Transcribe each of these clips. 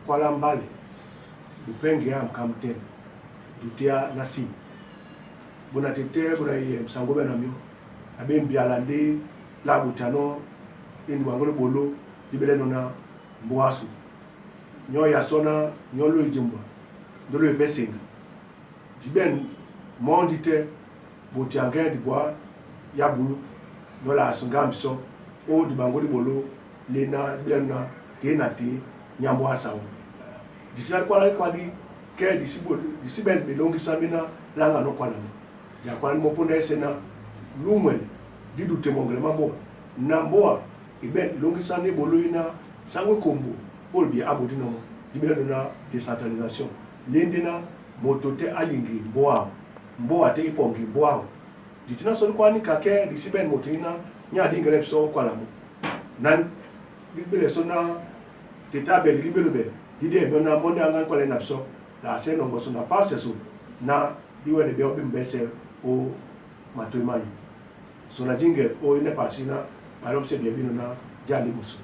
Kwala mbálɛ, bupɛ́ŋgɛá m'kamtɛ̂n dutéá ná sími. Bona tetɛ́ bona iyɛ musango bɛ́ na myɔ́ na ɓé mbyala ndé lá aɓotanɔ́ ndé diɓaŋgó díɓoló dí ɓélɛ́nɔ̄ ná mbóa ásu. Nyɔ́ ya sɔ́ ná nyɔ́ lói jumbwa, ndé lói pɛ́ seŋga. Di ɓɛ̂n mɔ́ ndí tɛ́ botiaŋgɛ́ dibwá yá bulú nyɔ́ la asuŋgá bisɔ́ ó diɓaŋgó díɓoló léná dí ɓélɛ́nɔ̄ ná tě na tě nyámbóa á sawa. Diti lá díkwálá díkwádi kɛ́ di sí ɓɛ̂n ɓelóŋgísá méná lá ŋganɔ́ kwala mɔ́. Dia kwálá ní mɔ́ póndá ésɛ́ ná lúmwɛlɛ dí dute mɔŋgɛlɛ má mbóa na mbóa e ɓɛ̂n elóŋgísá ndé eɓoló í ná sáŋgó e kombo Paul Biya a ɓodínɔ̄ mɔ́ dí ɓélɛ́nɔ̄ ná décentralisation lé ndé ná moto tɛ́ á liŋgi mbóa áō, mbóa tɛ́ í pɔŋgi mbóa áō. Diti ná sɔ́ díkwála níka kɛ́ di sí ɓɛ̂n moto í ná nyá a díŋgɛlɛ́ bisɔ́ ó kwala mɔ́. Na dí ɓélɛ sɔ́ ná tete ábɛli dí mbélobɛ dí dɛ́ myɔ́ ná mɔ́ ndé aŋgá kwálɛ́ na bisɔ́ la asɛ́ nɔŋgɔsɔ na pasteur so na dí wɛ́nɛ ɓɛ́ bí mbɛ́sɛ̄ ó matôy mányu. So na jíŋgɛ ó inɛ́ pasi ná balɔ́bísɛ́ byɛ̌ bínɔ̄ ná já ndé ɓosó.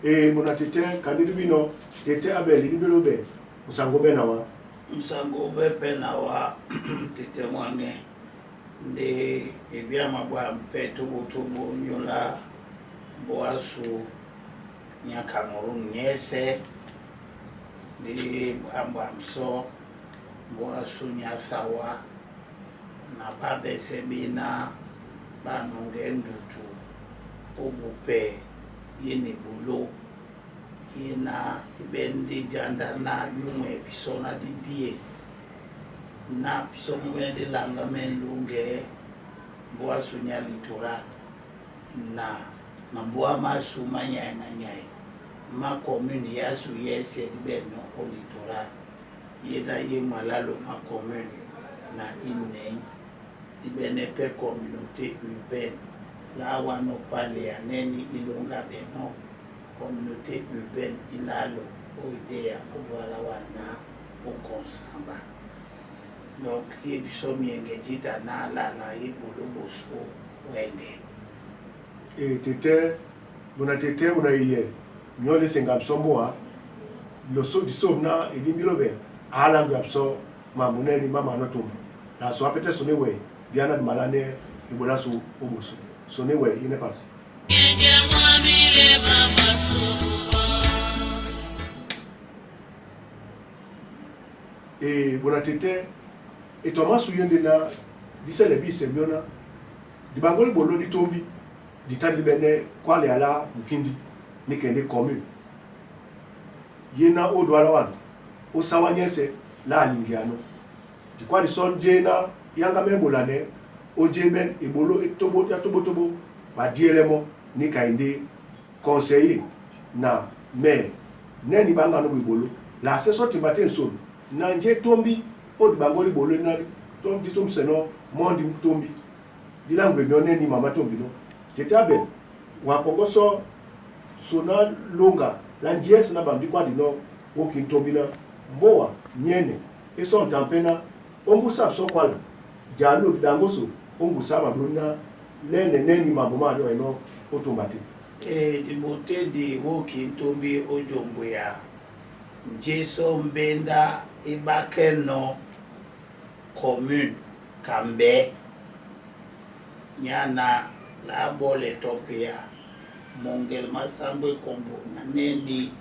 E bona tetɛ́ kandi dí bínɔ̄ tetɛ́ ábɛli dí ɓélóɓɛ musaŋgó ɓɛ́ na wá. Musango bɛ́ pɛ́ na wá tete mwaŋɛ ndé ebyáma bwâm pɛ́ tóbótóbó nyóla mbóa ásu nyá Cameroon nyɛ́sɛ̄ ndé bwâm ɓwam sɔ́ mbóa ásu nyá Sawa na ɓá ɓɛsɛ̄ ɓéná ɓá nɔŋgɛɛ́ ndutu ó bupɛ yé na eɓoló yé na e ɓɛ́n ndé janda ná yúmɛ bisɔ́ ná dí bíe na bisɔ́ mɔ́ ɓɛ́nɛ́ dí laŋgámɛ́ lóŋgɛɛ́ mbóa ásu nyá littoral na mambóa másu má nyay na nyay má commune yásu yɛ́sɛ̄ dí ɓɛ̂nnɔ́ ó littoral yé ná yé malálō má commune na inɛ̌n dí ɓɛ́nɛ́ pɛ́ communauté urbaine lá wánɔ̄ kwálɛa nɛ́nī í lóŋgá ɓɛnɔ́ communauté urbaine í lálō ó Edea ó Douala wana ó Nkongsamba. Donc yé bisɔ́ myɛŋgɛ jǐta ná lâla yé ɓoló ɓosó wɛ́ŋgɛ. E tetɛ́ bona tetɛ́ bona iyɛ myɔ́ lé seŋga bisɔ́ mbóa loso disôme ná e dí mbílóɓɛ á láŋgwea bisɔ́ mambo nɛ́ni má manɔ́ tumba la so á pɛ́tɛ́ sonê wɛy byá ná dimalánɛ́ eɓoló ásu ó ɓosó sonê wɛy í nɛ́ pasi. E bona tetɛ́ etɔ́ másu yé ndé ná dísɛlɛ bí isɛ myɔ́ ná diɓaŋgó díɓoló dí tómbi ditá dí ɓɛ́nɛ́ kwálɛa lá mukíndí níkɛ ndé commune yé ná ó Douala wanu ó sáwá nyɛ́sɛ̄ lá aliŋgeanɔ́. Dikwá disɔ́ njé ná yáŋgámɛ́ eɓolanɛ ó jé ɓɛ́n eɓoló yá tóbótóbó ɓadíɛlɛ́ mɔ́ níka e ndé conseiller na maire nɛ́ni ɓá ŋgánɔ́ ɓeɓoló la asɛ́ sɔ́ timba tɛ́ nsòn na njé tómbi ó diɓaŋgó díɓoló ná dí tómsɛnɔ́ mɔ́ ndí tómbi dí láŋgwe myɔ́ nɛ́ni mamá tómbinɔ́. Tete ábɛ wa pɔŋgɔ́ sɔ́ so ná lóŋga lá njiɛ́sɛ̄ ná ɓam dí kwá dinɔ́ wókí tómbi ná mbóa nyɛ́nɛ é sɔ́ ŋtampɛ́ ná ó mbúsá bisɔ́ kwála dja lô diɗaŋgóso ó ŋgusá maɗóní ná lɛ́nɛ nɛ́ni mambo máɗí ɔ̀inɔ́ ó tumba tê. E diɓoté di wóki tómbi ó jombwea njé sɔ́ mbéndá é ɓákɛ́nɔ̄ commune ka mbɛ̌ nyána lá á ɓɔ́lɛ tɔ pea mɔŋgɛl má sáŋgó e Kombo na nɛ́ni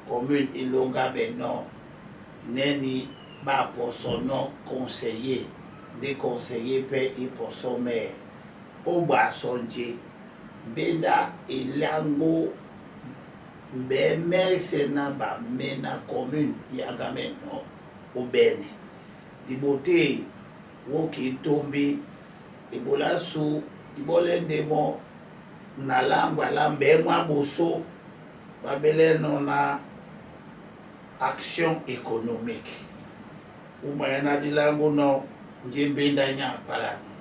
commune í lóŋgá ɓɛnɔ́ nɛ́ni ɓá pɔsɔnɔ́ conseiller ndé conseiller pɛ́ í pɔsɔ́ maire ó ɓwasɔ́ njé mbéndá e láŋgó mbɛ̌ mɛ́sɛ̄ ná ɓamɛ́ ná commune í yáŋgámɛ́nɔ̄ ó ɓɛ́nɛ. Diɓoté wóki tómbi eɓoló ásu diɓɔ́lɛ́ ndé mɔ́ na láŋgwa lá mbɛ̌ mwá ɓosó ɓá ɓélɛ́nɔ̄ ná action économique wúma ná dí láŋgónɔ̄ njé mbéndá nyá apálanɔ́.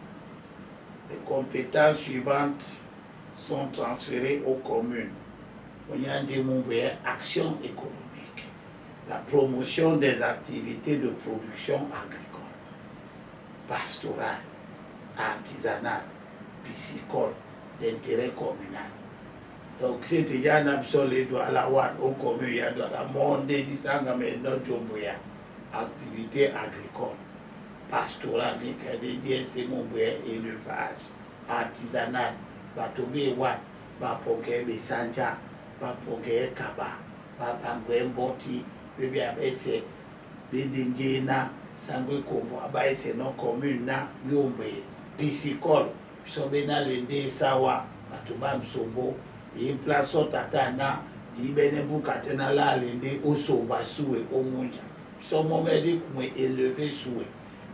Les compétences suivantes sont transférées aux communes. Onyá njé múmbwɛ́ action économique, la promotion des activités de production agricole, pastorale, artisanale piscicole d'intérêt communal. Donc c'était ya na biso le Douala wana o commune ya Douala monde disanga me no ya activité agricole, pastorale, de mombo ya élevage, artisanal. Bato be wana baponge besanja, baponge kaba, babangwe mboti bebe abese bedenje na sangwe kombo abaese no commune na yombe piscicole. Biso be na lende sawa bato ba msombo ye place o tata na di bene buka te na la lende osomba suwe omunja biso mome di kumwe élevé suwe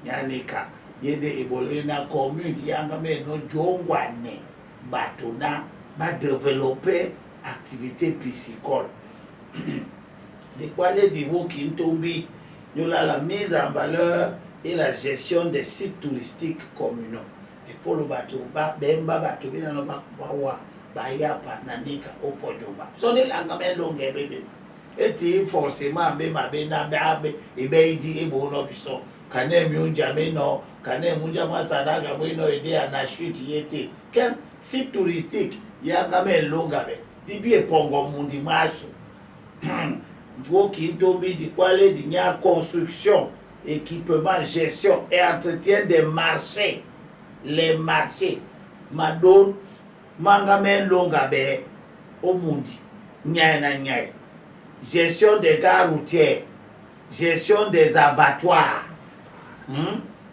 nyanika yede ebololi na commune yanga me no jongwane bato na badévelopper activité piscicole. De diwo kintombi nyola la mise en valeur et la gestion des sites touristiques communaux epolo bato bemba bato binano bawa bayapa na nika opojomba so nilanga melonge bebe eti forcément be mabe na be ebe idi ebo no biso kane miunja mino kane munja masadaka mwino ede ana chute yete kem site touristique yanga melonga be dibi epongo mundi maso mpo kintombi dikwale dinya construction, équipement, gestion et entretien des marchés. Les marchés madon manga melonga be omundi nyai na nyai, gestion des gares routières, gestion des abattoirs.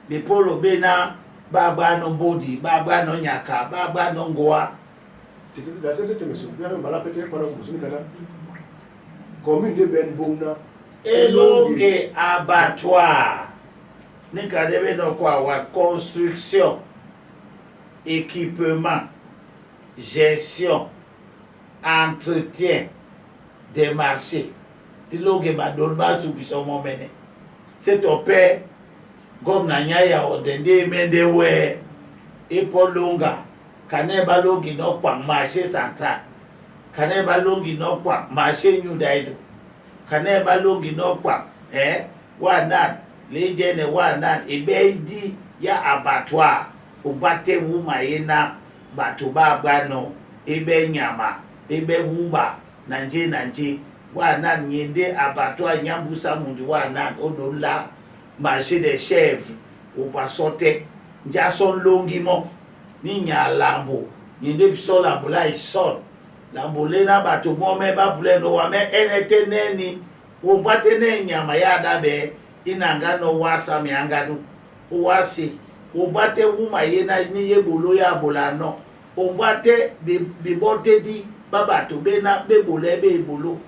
Bipolo bena bagba no mbodi, bagba no nyaka, bagba no ngoa. La cette monsieur bien mala peut-être kwana kusuni kata commune de ben bomna. Elonge abattoir nikadebe no kwa wa construction, équipement, gestion, entretien des marchés. Dilonge madon basu biso momene c'est ton père gomna nyaya odende mende we ipolonga kane balongi no kwa marché central, kane balongi no kwa marché New Daido, kane balongi no kwa wa nan lejene wa nan ebe di ya abattoir obate wuma yena bato ba gbano ebe nyama ebe wuba nanje nanje wa nan nyende abattoir nyambusa mundi wa nan odola marché des chèvres obasote njaso longi mo ni nya lambo nyende biso lambo la isol lambo le na bato mo me ba bule no wa me enete neni wombate ne nyama ya dabe inanga no wasa mi anga du wasi wombate wuma ye na ni ye bolo ya bola no wombate bibote di babato be na be bole be bolo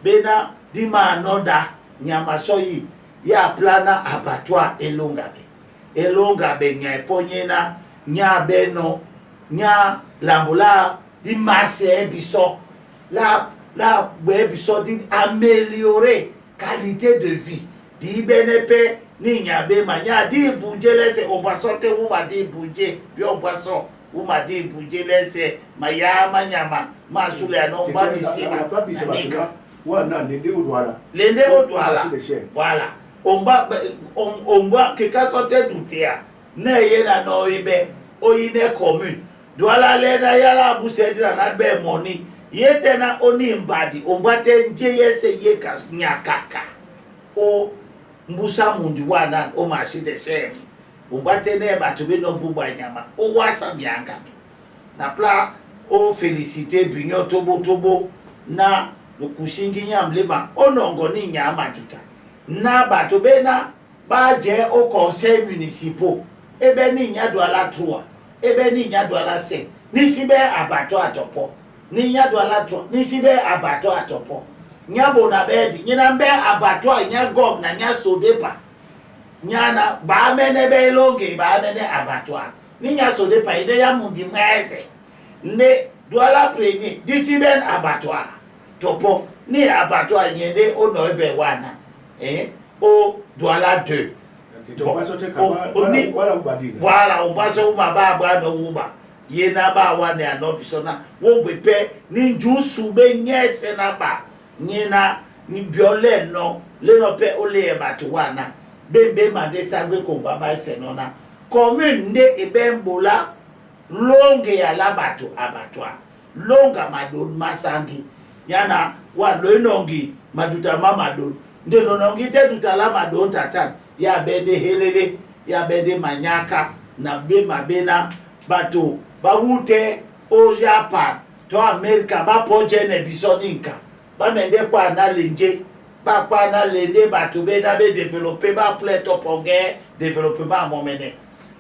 be na di ma no da nyama so yi ya plana abattoir elonga be elonga be nya eponye na nya be no nya lambola di masse biso la la be biso di améliorer qualité de vie di benepe ni nya be ma nya di bouger lese o boisson te ou ma di bouger bi o boisson ou ma di bouger lese ma ya ma nyama ma sule no ba mi sima wa na lende o douala lende o douala voilà omba omba keka sote dutea ne ye na no ibe oyine commune douala le na yala buse di na be money ye tena oni mbadi ombate nje yese ye ka nyakaka o mbusa mundi wana o marché des chefs ombate ne bato be no bubwa nyama o wasa mianga na pla o féliciter binyo tobo tobo na kusingi nyamlema onongo ni nyama tuta na bato be na ba je au conseil municipal ebe ni nya Douala 3 ebe ni nya Douala 5 ni sibe abato atopo ni nya Douala 3 ni sibe abato atopo nya bona bedi nyina mbe abato nya gom na nya sodepa nya na ba mene be longe ba mene abato ni nya sodepa ide ya mundi mweze ne Douala premier disibe abattoir topo ni abattoir nyende ono ebe wana o Douala 2 voilà on passe au maba ba no wuba ye na ba wa ne ano bisona wo gbe pe ni njusu be nyese na ba ni na ni biole no le no pe o le ba to wana be be ma de sagbe ko baba se no na Commune nde ebembola longe ya la bato abattoir longa madon masangi yana wa loinongi maduta ma madon nde nonongi te duta la madon tatan ya bende helele ya bende manyaka na be mabena bato bawute o Japan to Amerika bapoje ne biso ninka bamende kwa na lenje bakwa na lende bato bena be développer ba ple to ponge développement momene.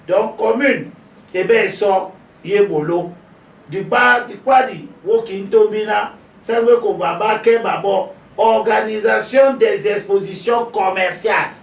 Donc commune ebe so ye bolo dikpa dikwadi woki ntombina sangwe ko baba ke babo organisation des expositions commerciales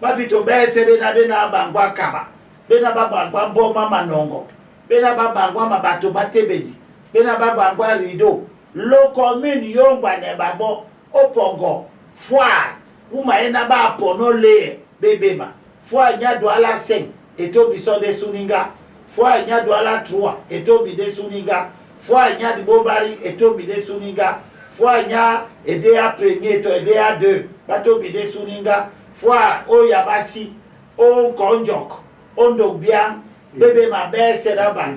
babito bese bena bena bangwa kaba bena babangwa mboma manongo bena babangwa mabato batebedi bena babangwa rideau lo commune yongwa ne babo opongo foire uma ena ba pono le bebema foire nya douala 5 etobi so de suninga foire nya douala 3 etobi de suninga foire nya di bobari etobi de suninga foire nya edea premier to edea 2 batobi de suninga foire oya basi o nkonjok ondobia bebe mabese raba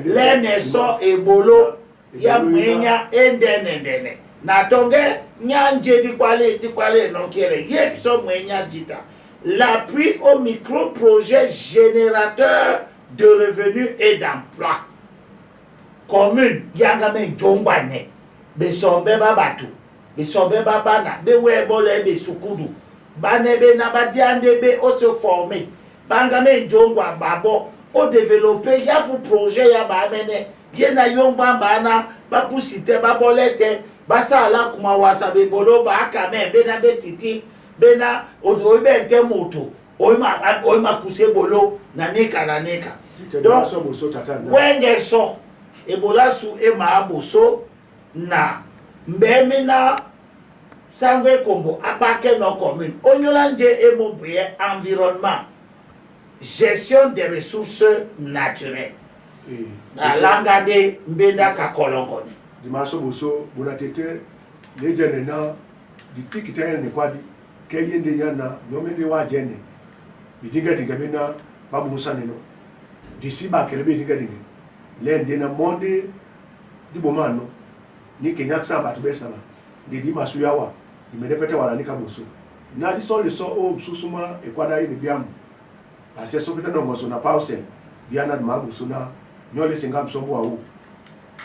lene so ebolo ya mwenya endenendene na tonge nyanje dikwale dikwale no kiere ye so mwenya jita. L'appui au micro-projet générateur de revenus et d'emplois. Commune yanga me jongwane besombe babatu besombe babana bewebole besukudu banebe na badiande be o se former banga me jongwa babo o développer ya pour projet ya ba mene ye na yongwa bana ba pusite ba bolete basala kuma wasa bebolo ba akame bena betiti bena oyibe nte moto oyima kuse bolo na nika na nika. Donc wenge so ebola su ema boso na mbemi na sangwe kombo abake no commune onyola nje emo brie environnement gestion des ressources naturelles na langa de mbenda ka kolongone dimaso boso bona tete lejene na di tikite ne kwadi ke yende yana nyome ne wa jene bidinga dinga bena babu musa neno disi ba kele be dinga dinga lende na monde di bomano ni kenya samba to besama de di masu yawa di mede pete wala ni kaboso na di so le so o susuma ekwada ni biam ase so pete ndongoso na pause biana ma boso na nyole singa msombo wa u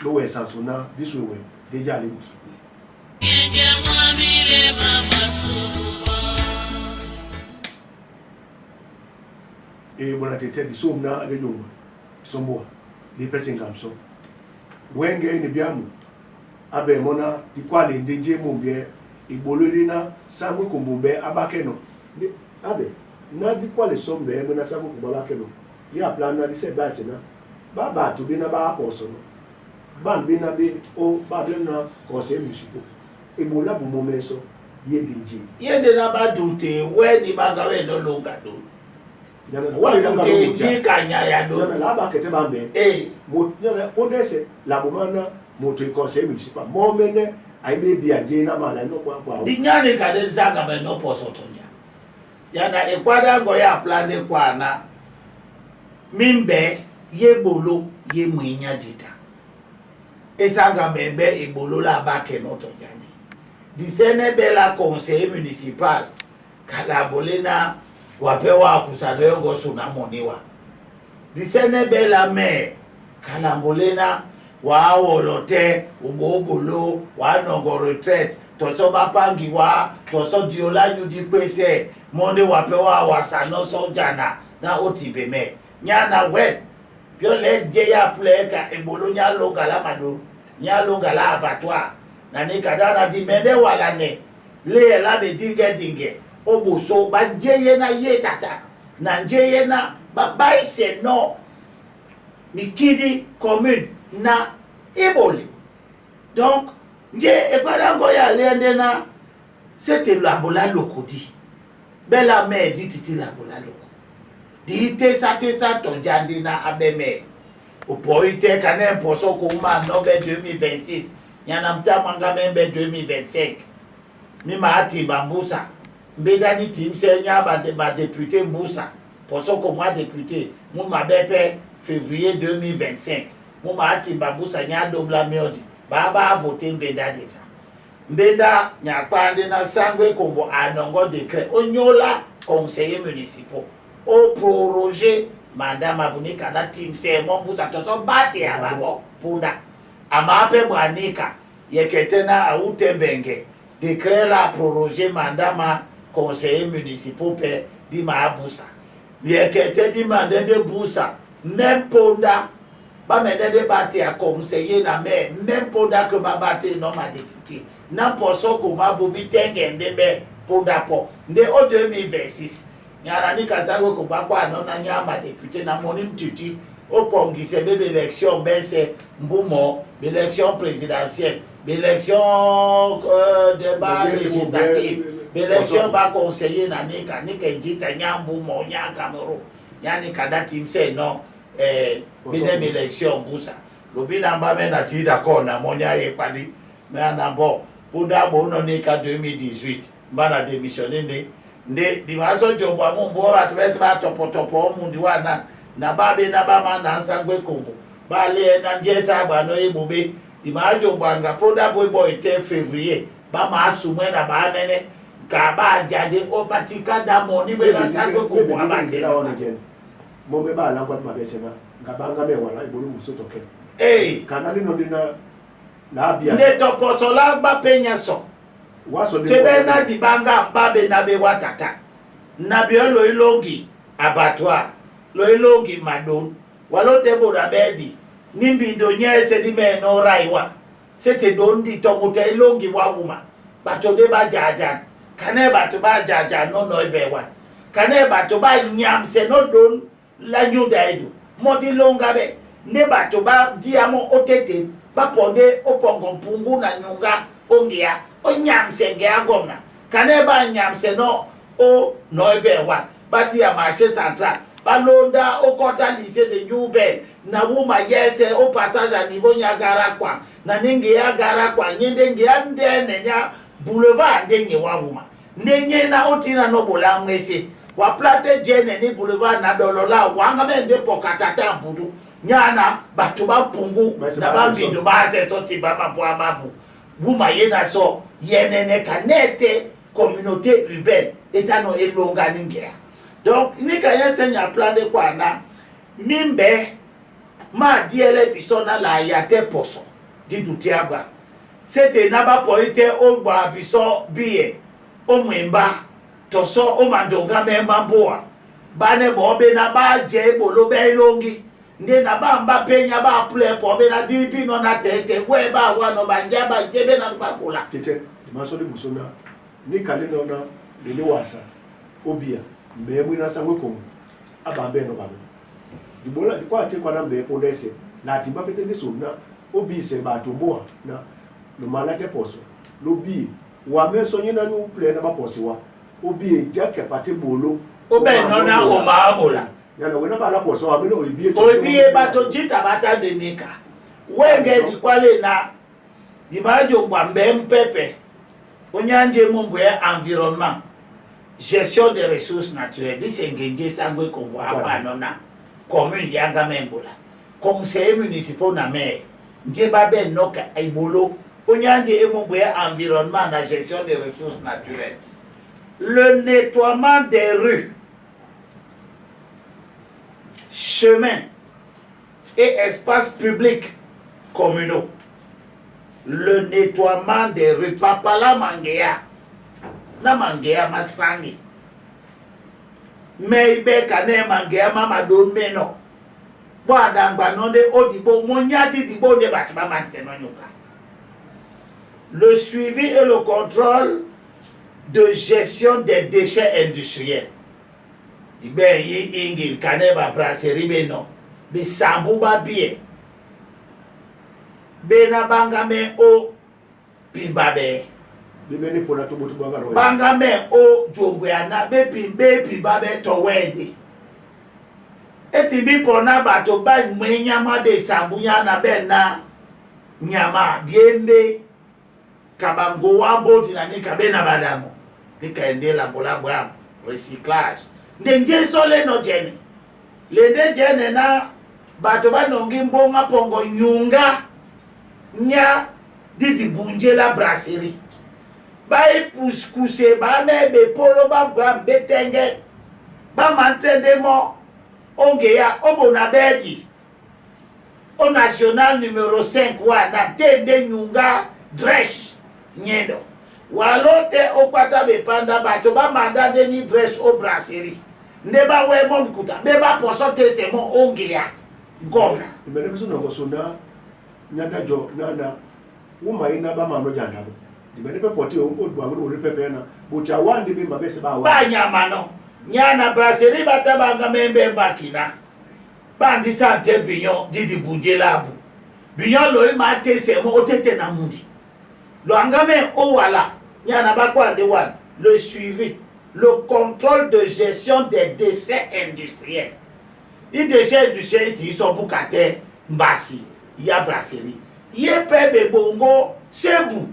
lo we sansona biswewe deja le boso e bona tete di somna le jongwa somboa di pesinga mso wenge ni biamu abe mona di kwale ndeje mumbie ibololi na sangwe kumbumbe abakeno abe na di kwale sombe mona sangwe kumba abakeno ya plan na di se base na ba ba to be na ba aposo no ban be na be o ba be na conseil municipal ebola bu momeso ye denje ye de na ba dute we ni ba gawe no longa do wa longa do ji kanya ya do na ba kete ba be eh mo na pondese la bomana moto conseil municipal mo mene ai be bi aje na mala no kwa kwa di nyane ka de zaga be no poso tonya ya na ekwada ngo ya plan de kwa na mimbe ye bolo ye mwenya jita esanga membe ebolo la ba ke no tonya ni disene be la conseil municipal kala bolena wapewa kusado go suna moniwa disene be la maire kala bolena wa wolote ubobolo wa nongo retraite toso bapangi wa toso diola nyudi pese monde wapewa wasano sojana na otibeme nyana we pio le je ya pleka ebolo nya longa la mado nya longa la abattoir na ni kadana di mende wala ne le la be dinge dinge oboso ba je ye na ye tata na je ye na ba baise no mikidi commune na eboli. Donc nje ekwadango ya lende na c'était la lokodi bela mère dit titi la bola loko di tesa tesa tonjandi na abeme opoite kana poso ko ma no be 2026 nyana mtamanga membe 2025 mi ma ati bambusa mbeda ni team se nya ba de ba député mbusa Poso komwa député mu mabe pe février 2025 mu maatimba mbusa nya dombla miodi ba ba voter mbenda déjà mbenda nyakpande na Sangwe Kombo anongo décret onyola conseiller municipaux o proroger mandat mabunika na timse mo mbusa toso bati ya bango punda amape bwanika yekete na aute mbenge décret la proroger mandat ma conseiller municipaux pe di maabusa yekete di mandat de busa même ponda bamende de bate ya conseiller na maire même ponda que babate no ma député na poso koma bobi tenge nde be ponda po nde o 2026 nyara ni kasango ko bakwa no na nyama député na moni mtuti opongise be élection bese mbumo élection présidentielle, élection de ba législative, élection ba conseiller na nika nika ejita nyambumo nya Cameroun yani kada timse no bine élection mbusa lobi na mba me na ti d'accord na monya ye padi me ana bon punda bono nika 2018 mba na démissionner nde nde dimaso jombo mumbu bato bese batopotopo omundi wana na babe na bama na Nsangwe Kombo bale na njesa bano ebube dimajo anga ponda bo bo ete février ba ma sumwe na ba mene ka ba jade o batika da moni be na Nsangwe Kombo abate la wana gen mo me ba langwa ma bese na ngabanga me wala ibolo muso toke kanali no dina la bia nde toposola ba penya so waso de tebe na dibanga babe na be watata na bio lo ilongi abattoir lo ilongi madon walo tebo na bedi nimbindo nyese di me no raiwa sete dondi tokuta ilongi wa wuma bato de ba jaja kane bato ba jaja no no ibe wa kane bato ba nyamse no don la nyuda edu modi longa be ne bato ba diamo otete ba ponde opongo mpungu na nyunga ongia onyamse nge agomna kane ba nyamse no o no ibe wa ba dia marché central balonda okota lycée de New Bell na wuma yese au passage à niveau nyagara kwa na ninge ya gara kwa nyende nge ya ndene nya boulevard ndenye wa wuma ndenye na otina no bola mwese wa plate jene ni boulevard na dolola wanga me nde pokatata mbudu nyana bato ba pungu na ba mbindo ba se so tiba mabu mabu wuma yena so yenene kanete communauté urbaine etano elonga ningea. Donc nika yense nya plan de kwa na mimbe ma diele biso na la ya te poso di duti agba sete na ba po ite ogba biso biye omwemba toso omandonga me mamboa bane bo be na ba je bolo be ilongi nde na ba mba penya ba ple po be na di bi no na tete we ba wa no ba nja ba je be na ba kola tete maso de musona ni kale no na lele wasa obia mbe mwina Sangwe Kombo abambe no babe dibola dikwa te kwa na mbe pondese na timba pete ni sona obi se ba tomboa na no malate poso lobi wa me so nyina nu ple na ba poso wa obi e ja ke pate bolo obe no na o ma bola ya na wena ba la poso wa me no obi e obi e ba to jita bata de nika wenge dikwale na dimajo ngwa mbe mpepe onyanje mumbwe environnement gestion des ressources naturelles disengenje Sangwe Kombo akwanona commune yanga membola conseiller municipal na maire nje babe noka ibolo onyanje emumbwe environnement na gestion des ressources naturelles le nettoiement des rues, chemins et espaces publics communaux. Le nettoiement des rues papala mangea na mangea masangi me ibe kane mangea mama don meno bo adangba no de odibo monyati dibo de bato ba manse no nyuka. Le suivi et le contrôle de gestion des déchets industriels. Dibe yi ingil kane ba brasserie be no be sambu ba bie be na banga me o pimba be bebe ni pona to botu banga ro banga me o jongwe ana be pimbe pimba be to wede eti bi pona bato ba mwe nyama be sambu nyana be na nyama biembe kabango wambo dinani kabe na badamo nikaendela bola bwa recyclage Nde njeso leno jene lende jene na bato banongi mbonga pongo nyunga nya didi bunje la brasserie baepuskuse bame bepolo babwa betenge bamantende mo ongeya obona bedi o national numéro 5 wana tende nyunga dresh nyendo walo te okwata bepanda bato bamanda nde ni dresh o brasserie nde bawe mo mikuta be baposo te se mo ongeya ngomna. Imene biso nongo so na nyadajo na na wuma ina ba mano janda bo. Imene pe poti o o o pepe na buti awandi be mabese ba wa. Banyama no nyana brasserie batabanga membe mbakina bandisa te binyo didi bunje labu binyo loi ma te se mo otete na mundi lo angame o wala nyana bakwa de wan le suivi, le contrôle de gestion des déchets industriels. I déchets industriels ti so bukate mbasi ya brasserie ye pe be bongo sebu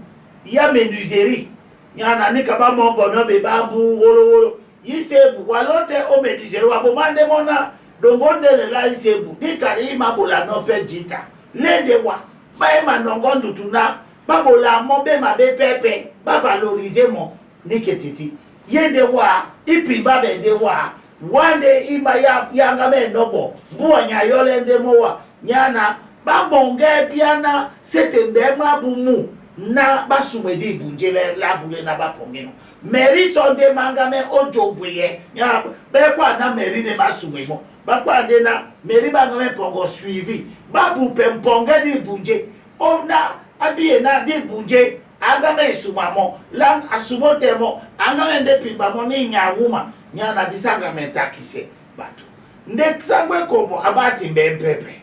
ya menuiserie nyana ni kaba mo bono be babu wolo wolo yi sebu walote o menuiserie wa bo mande mona dongo ndele la yi sebu ni kari ma bola no pe jita lende wa ba e ma nongo ndutu na ba bola mo be ma be pepe ba valoriser mo ni ketiti yende wa ipi ba be de wa wande ima ya yanga me nobo buwa nya yole nde mo wa nyana ba bonge piana sete mbe ma bu mu na basumedi bunje le la bule na ba ponge no meri so de manga me ojo bweye nya be kwa na meri ne basume mo ba kwa de na meri ba me pongo suivi ba bu pe ponge di bunje o na abiye na di bunje aga me suma mo lang asumo te mo anga me nde pimba mo ni nya wuma nya na disanga me takise bato nde sangwe komo abati mbe pepe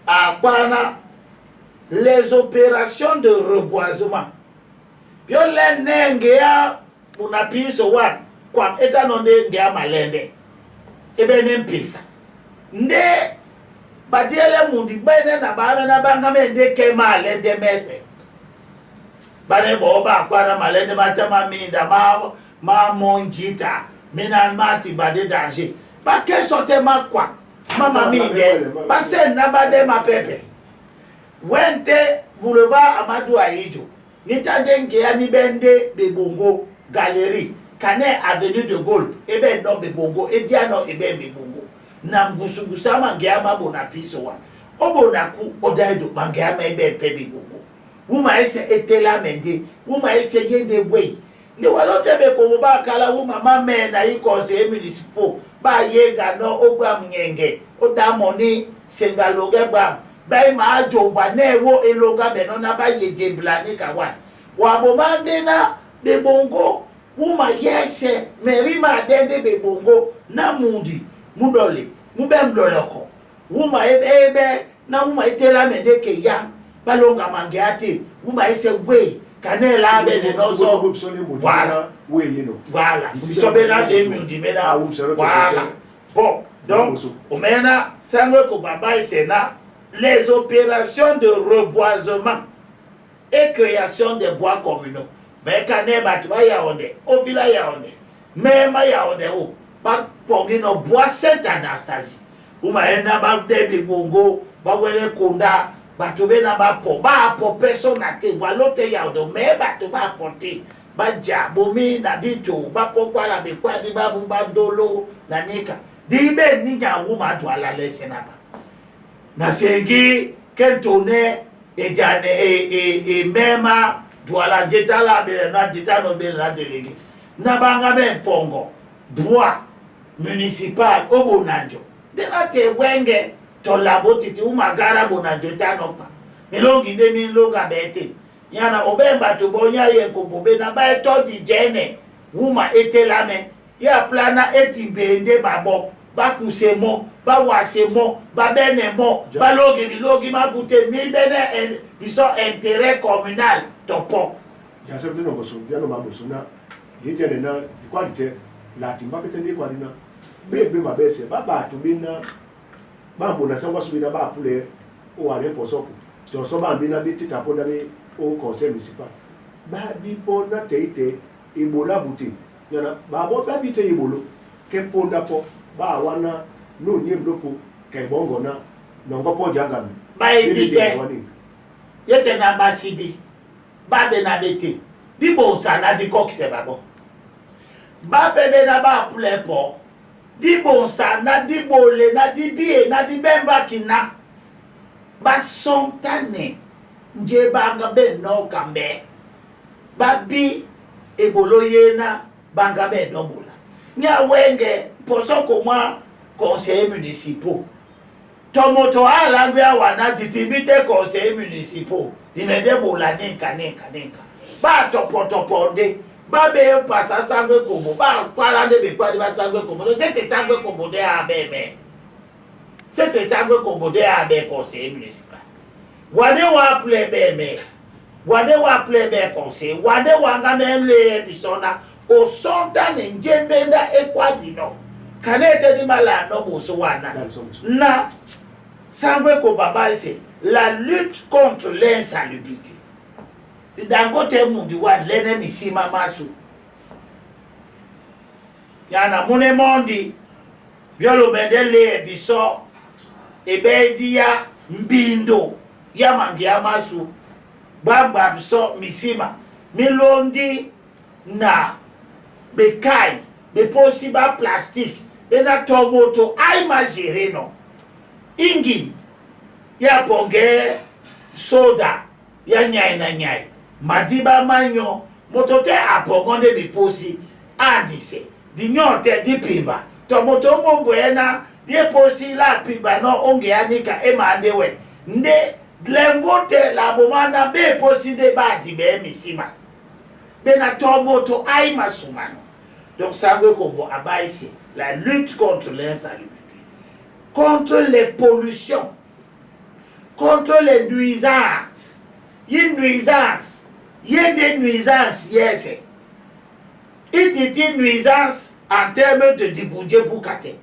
akwana les opérations de reboisement pio le nenge ya unapiso wa kwa etano nde nge malende ebe ne mpisa nde batiele mundi bene na ba na banga me nde ke malende mese bane bo ba kwana malende matama minda ma ma monjita mina mati ba de danger ba ke sote ma kwa mama minde ba se na ba de ma pepe wente boulevard Amadou Ahidjo nita nge ya ni bende bebongo galerie kane avenue de Gaulle ebe no bebongo ediano ebe bebongo na ngusungusa mange ya mabona piso wa obona ku odaido mange ya ebe pe bebongo wuma ese etela mende wuma ese yende we nde walote be ko ba kala wuma mame na yi conseil municipal ba yenga no ogba mnyenge odamo ni sengaloge gba ba ma jomba na ewo eloga be no na ba yeje blani ka wa wa bo mande na bebongo wuma yese merima dende bebongo na mundi mudole mube mloloko wuma ebe ebe na wuma etela mende ke ya balonga mange ate wuma ese gwe kanela be no so voilà voilà biso be na de mundi me na voilà. Bon, donc omena sango ko baba isena les opérations de reboisement et création des bois communaux. Mais quand on bat yaonde, au village yaonde, même yaonde où, ba pongi no bois Sainte-Anastasie. Ou ma ena ba debi bongo, ba wele konda, ba tobe na ba po, ba po personne na te, ba lote yaonde, mais ba to ba porter, ba ja bomi na bito, ba po kwa la be kwa di ba bu ba dolo na nika. Di be ni nya wu ma do ala lese na ba. Na sengi kentone ejane e mema douala jeta la bele na jeta no bele na délégué na banga me pongo bois municipal obonanjo de na te wenge to labo titi umagara bonanjo ta no pa milongi de mi loga bete yana obemba to bonya ye ko bobe na ba to di jene wuma etela me ya plana etimbende babo bakuse mo bawase mo babene mo balogi bilogi mabute mi bene biso intérêt communal topo ja se no boso ya no maboso na yejene na ikwalite lati mbapete ndi kwalina bebe mabese baba tubina bambo na sangwa subina ba pule o wa le posoko to so ba bina bi tita po na bi o conseil municipal ba bi po na teite ibola bute yana ba bo ba bi te ibolo Ke ponda pɔ ba wana no nie mloko ke bongo na nongo po jangami. Bayebi te ye te na basibi babe na be te dibonsa na dikokise babo bape be na baapule po dibonsa na dibole na dibie na dibembaki na basontane nje banga benoka mbe babi ebolo ye na banga benobola nya wenge mposo komwa conseiller municipaux to moto alangwi awa na ditimbi te conseiller municipaux dimende bola ninka ninka ninka batopotopo nde babe pasa sangwe kombo bakwala nde bekwali basangwe kombo sete sangwe kombo nde abeme sete sangwe kombo nde abe conseiller municipal wade wa ple beme wade wa ple be conseiller wade wanga mele bisona osonta ne njembe nda ekwadino kana ete di mala no boso wana na sangwe ko ese la lutte contre l'insalubrité. Dangote mundi wa lene misima masu yana mune mondi biolo mende le biso ebe di ya mbindo ya mangi ya masu gbagba biso misima milondi na bekai beposi ba plastique bena tomoto ai ma gérer no ingi ya ponge soda ya nyai na nyai madiba manyo moto te apongo nde biposi andise dinyo te dipimba to moto mombo ena ye posi la pimba no onge anika ema nde nde lengo te la bomana be posi nde ba di be misima bena to moto ai masumano. Donc sangwe kombo abaisi la lutte contre l'insalubrité, contre les pollutions, contre les nuisances. Ye nuisance, ye des nuisances, yes. Ititi nuisance en termes de dibundje bukate.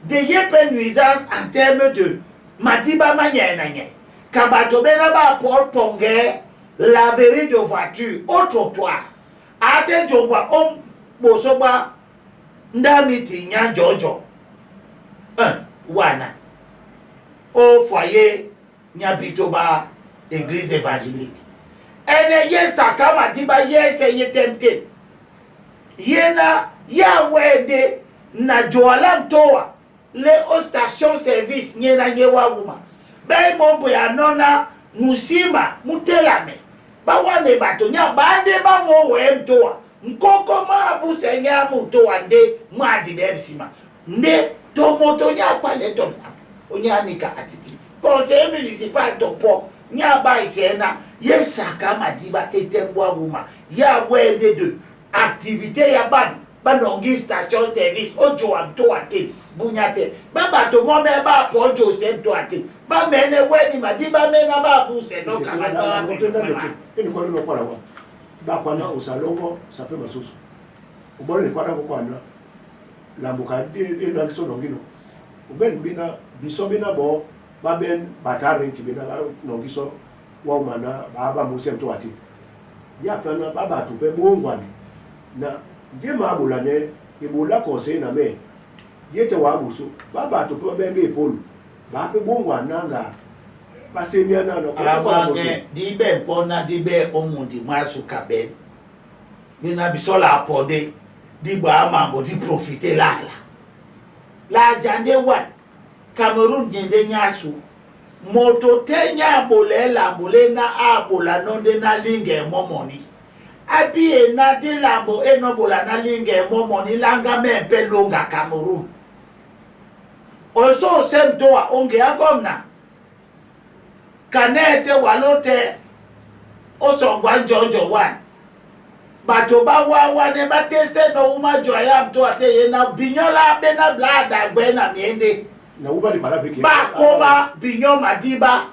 De ye pe nuisance en termes de madiba manya na nya. Kabato bena ba por ponge laverie de voiture au trottoir. Ate jongwa om bosoba ndami ti nyanjojo. Un, wana. Au foyer nyabito ba église évangélique. Ene ye sakama diba ye se ye temte. Ye na ya wende na joalam toa le o station service nye na nye wa wuma. Be mombo ya nona musima mutelame. Ba wane bato nya bande ba mo we mtoa. Nkoko ma abuse nya mutoa nde mwadi be msima. Nde tomoto nya pale to onya nika atiti. Conseil municipal topo nya ba isena ye saka madiba etengwa wuma. Ya wende de activité ya ban banongi station service ojo amto ate bunya te ba bato mo me ba po jo se to ate ba mene weni madiba mena ba buse no kama ba eni kwa no kwa wa ba kwa na usalongo sape masusu ubone ni kwa na kwa na lambuka de na so nongino uben bina biso bina bo ba ben batare bina ba nongiso wa mana ba ba muse mto ate ya plana ba ba tupe bongwani na nde ma ne ebola conseil na me ye te wa buso ba ba tupe be be polu ba pe bongwa nanga basemia na no Amange dibe mpona dibe omundi mwasu kabe bina biso la apode digba amambo di profiter lala la jande wa Cameroun nyende nyasu moto te nya abole lambole na abola nonde na linge momoni abi e na di lambo e no bola na linge momoni langa mempe longa Cameroun oso semtoa onge akomna kanete walote osongwa njonjo wan bato ba wa wa ne ba tese no uma joya mto ate ye na binyola be na blada gbe na miende na uba di bala beke ba koma binyo madiba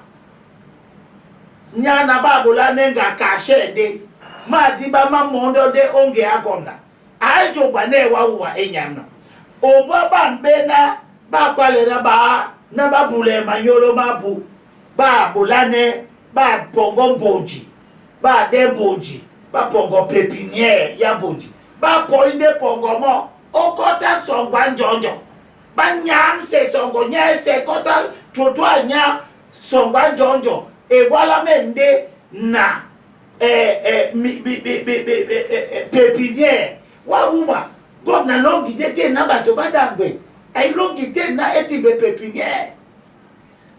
nyana ba bola nenga kashe de madiba ma mondo de onge akomna ajo gba na wa wa enyam no obo ba mbe na ba kwale na ba na ba bule manyolo mabu ba bolane ba pongo mbonji ba de mbonji ba pongo pépinière ya mbonji ba poinde pongo mo. Okɔta songo anjonjo. Ba nyamse songo nyese kɔta trottoir nya songo anjonjo. Ewala mende na mi, bi, bi, bi, bi, pépinière. Wa wuma gomna longi te na bato badangwe. Ay longi te na eti be pépinière.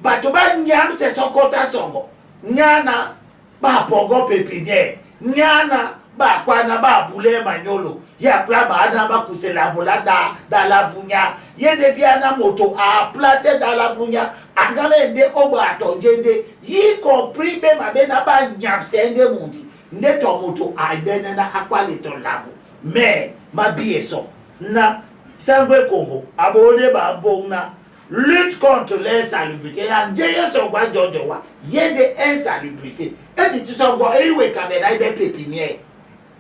Bato ba nyamse sokota songo. Nyana ba pongo pépinière. Nyana ba kwana ba bule manyolo. Ya pla ba na ba kusela bola da da la bunya. Ye de bia na moto a plate da la bunya. Angame nde obo atonje nde. Y compris be ma be na ba nyamse nde mundi. Nde to moto a bene na akwale to labo. Mais ma bi eso na Sangwe Kombo abode ba bona lutte contre l'insalubrité ya nje so gba jojo wa ye de insalubrité eti ti so gbo ewe kamera ibe pépinière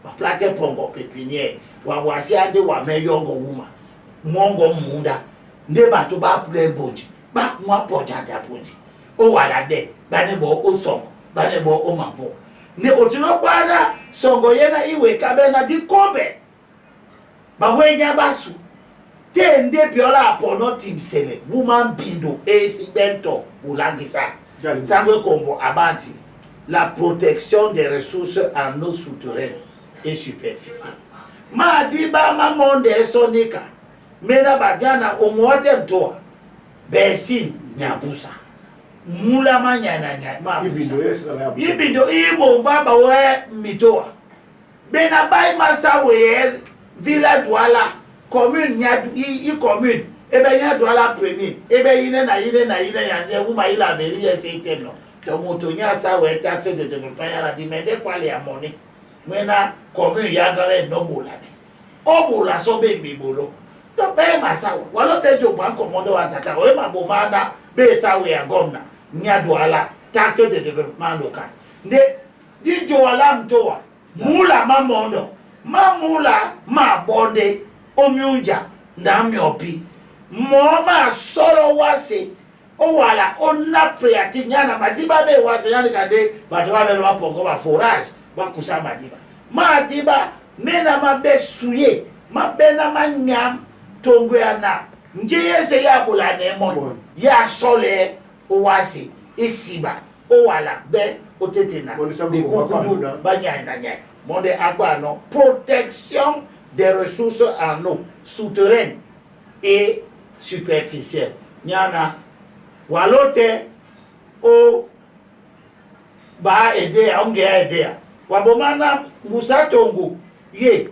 ba plate pongo pépinière wa wa si ande wa me yongo wuma mongo munda nde bato ba ple bonji ba mwa poja ja bonji o wala de ba ne bo o songo ba ne bo o mambo nde otino kwana songo yena iwe kabena di kobe bawenya basu te nde biola apono timsele woman bindo esi bento ulangisa. Sangwe Kombo abati la protection des ressources en eau souterraine et superficielle. Ma diba ma monde esonika mena bagana omote mtoa besin nyabusa mula manyana nya ma ibindo ibindo ibo baba we mitoa bena bai masa we villa Douala commune nya i commune ebe nya Douala premier ebe yine na yine na yine ya nye wuma ila meri ye se item no to moto nya sa we taxe de développement ya di mende kwa le amoni mena commune ya gare no bola ne o bola so be mi bolo to be masa wa lo te jo ban komodo wa tata o ma bo ma be sa we ya governor nya Douala taxe de développement local nde di jo ala mtoa mula mamondo mamula ma bonde omiunja ndamiopi mo ma solo wase o wala o na priati nyana madiba be wase yani kande bato ba be ba pongo ba forage ba kusa madiba madiba mena ma be suye ma be na ma nyam tongwe ana nje yese ya bola ne mo ya sole o wase isiba o wala be o tete na de kukudu ba nyai na nyai monde agba no protection des ressources en eau souterraines et superficielles. Nyana walote o ba aider a onge aider wabomana Musa Tongo ye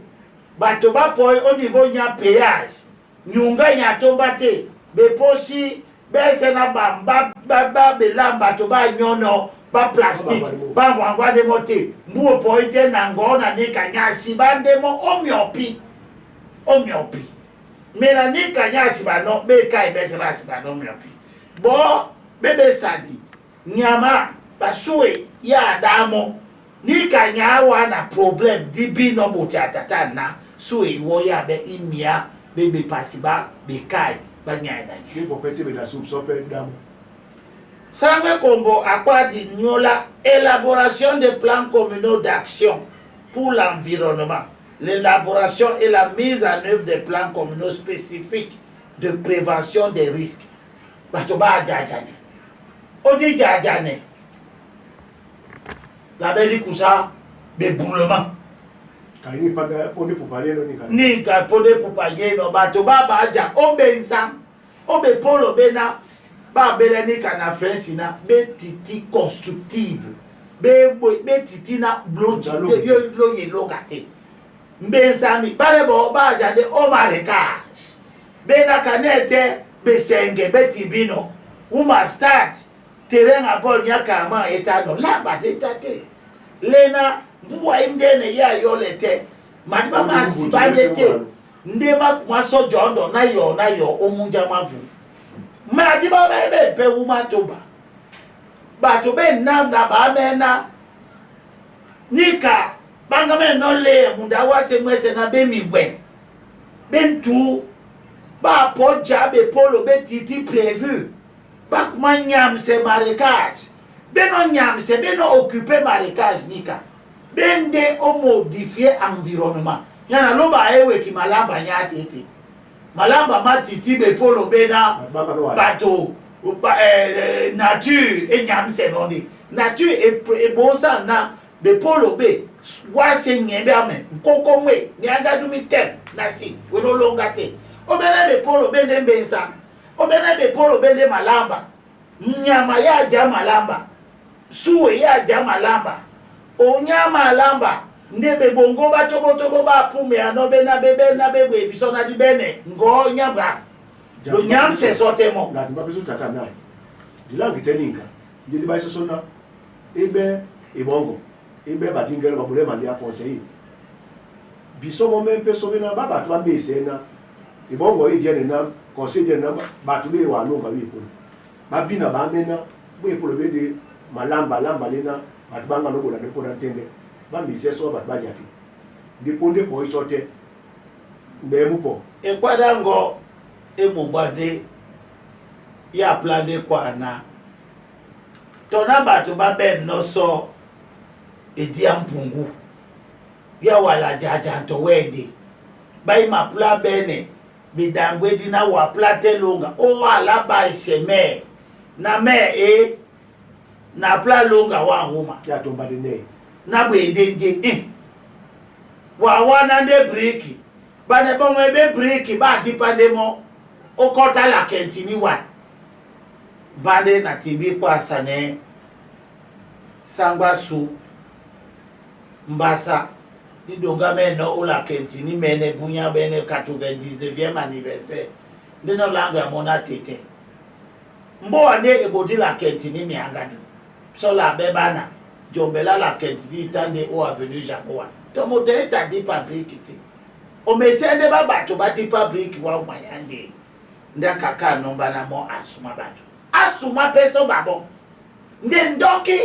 bato ba poi au niveau nya péage nyunga nya tomba te beposi bese na bamba ba ba belamba to ba nyono ba plastique ba mwangwa de mote mbuo poi te na ngona ni kanyasi bande mo omiopi omiopi mena ni kanyasi ba no be kai bese ba si ba no omiopi bo bebe sadi nyama basue ya damo ni kanya wa na problem di bi no bo tata na sue wo ya be imia bebe pasiba be kai ba nya na nya ni propriété be da sub so pe damo. Sangwe Kombo Akwadi Nyola, élaboration des plans communaux d'action pour l'environnement, l'élaboration et la mise en œuvre des plans communaux spécifiques de prévention des risques. Bato ba djadjane. Odi djadjane. La belle kusa béboulement. Ni pa pone pour no ni ka. Ni ka pone pour parler no bato ba ba dja ombenza. Ombe polo bena ba bele ni kana France na be titi constructible. Be be titi na blo yo lo ye lo gate. Mbenza mi bare bo ba dja de o maréchage. Be na kanete be senge be tibino. Uma start terrain a bol nya kama eta no la ba de tate. Lena mbuwa indene ya yolete. Madiba ma siba lete. Nde ma kuma so jondo na yo omunja mavu. Madiba be be pe wuma toba. Bato be na na ba me na. Nika banga me no le munda wa se mwese na be mi we. Be ntu ba poja be polo be titi prévu. Ba kuma nyam se maréchage. Be no nyam se be no occuper maréchage nika. Bende o modifier environnement. Yana loba eweki malamba nya tete. Malamba matiti bepolo bena bato ba, nature enyamse nonde. Nature ebonsa na bepolo be wase nyembe ame nkoko mwe nyanga dumi tem nasi welolonga te. Obene bepolo bende mbensa. Obene bepolo bende malamba. Nyama ya ja malamba. Suwe ya ja malamba. Onya malamba. Nde bebongo batobotobo bapume ano bena bebe na bebwe biso na dibene ngo nyabra. Lo nyamse sotemo. Na dimba biso tata nai. Dilangi teninga. Ndi ba so na ebe ebongo. Ebe badingelo babule mali ya conseiller. Biso mo mempe so bena ba bato ba mese na. Ebongo e diene na conseiller diene na bato be wa longa wi polo. Ba bina ba mena bo polo be de malamba lamba lena bato banga no bola ne pona ntende. Ba mise so bato ba jati. Ndi ponde po isote. Mbe mupo. Ekwada ngo emobade ya plande kwana. Tona bato ba ben no so edia mpungu. Ya wala jaja nto wende. Ba ima pla bene bidangwe di na wa plate longa. O wala ba iseme. Na me e na pla longa wa huma. Ya tomba de ne. Na bwende nje eh. Wa wana nde briki. Ba ne bonwe be briki ba dipande mo. Okota la kentini wa. Bande na timbi kwa sane. Sangwa su. Mbasa. Didonga meno ola kentini mene bunya bene 99e anniversaire. Ndeno lango ya mona tete. Mbo ande ebodi la kentini miangado. So la bebana. Jombela la kentini tande o avenue Jacoa. Tomo te ta di public ti. O mesende ba bato ba di public wa mayanje. Nda kaka nomba na mo asuma bato. Asuma peso babo. Nde ndoki